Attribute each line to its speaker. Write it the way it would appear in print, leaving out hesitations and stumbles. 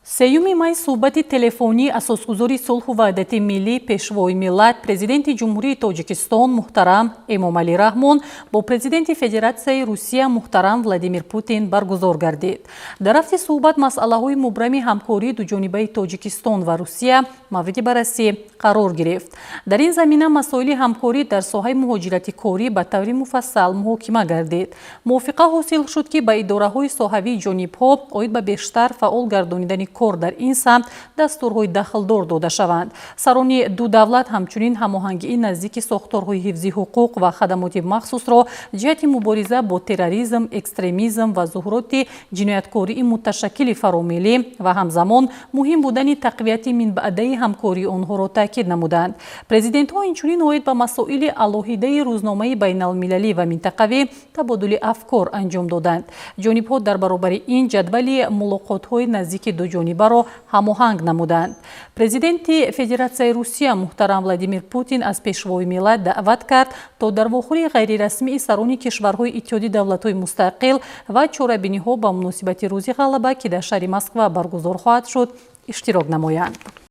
Speaker 1: 3-юми май суҳбати телефонии Асосгузори сулҳу ваҳдати миллӣ, Пешвои миллат, Президенти Ҷумҳурии Тоҷикистон муҳтарам Эмомалӣ Раҳмон бо Президенти Федератсияи Русия муҳтарам Владимир Путин баргузор гардид. Дар рафти суҳбат масъалаҳои мубрами ҳамкории дуҷонибаи Тоҷикистон ва Русия мавриди баррасӣ қарор гирифт. Дар ин замина масоили ҳамкорӣ дар соҳаи муҳоҷирати корӣ ба таври муфассал муҳокима гардид. Мувофиқа ҳосил шуд, ки ба идораҳои соҳавии ҷонибҳо оид ба бештар фаъол гардонидани кор дар ин самт дастурҳои дахлдор дода шаванд. Сарони ду давлат ҳамчунин ҳамоҳангии наздики сохторҳои ҳифзи ҳуқуқ ва хадамоти махсусро ҷиҳати мубориза бо терроризм, экстремизм ва зуҳуроти ҷинояткории муташаккили фаромиллӣ ва ҳамзамон муҳим будани тақвияти минбаъдаи ҳамкории онҳоро таъкид намуданд. Президентҳо инчунин оид ба масоили алоҳидаи рӯзномаи байналмилалӣ ва минтақавӣ табодули афкор анҷом доданд. Ҷонибҳо дар баробари ин ҷадвали мулоқотҳои наздики дуҷонибаро ҳамоҳанг намуданд. Президенти Федератсияи Русия муҳтарам Владимир Путин аз Пешвои миллат даъват кард, то дар вохӯрии ғайрирасмии сарони кишварҳои Иттиҳоди Давлатҳои Мустақил ва чорабиниҳо ба муносибати Рӯзи Ғалаба, ки дар шаҳри Москва баргузор хоҳад шуд, иштирок намоянд.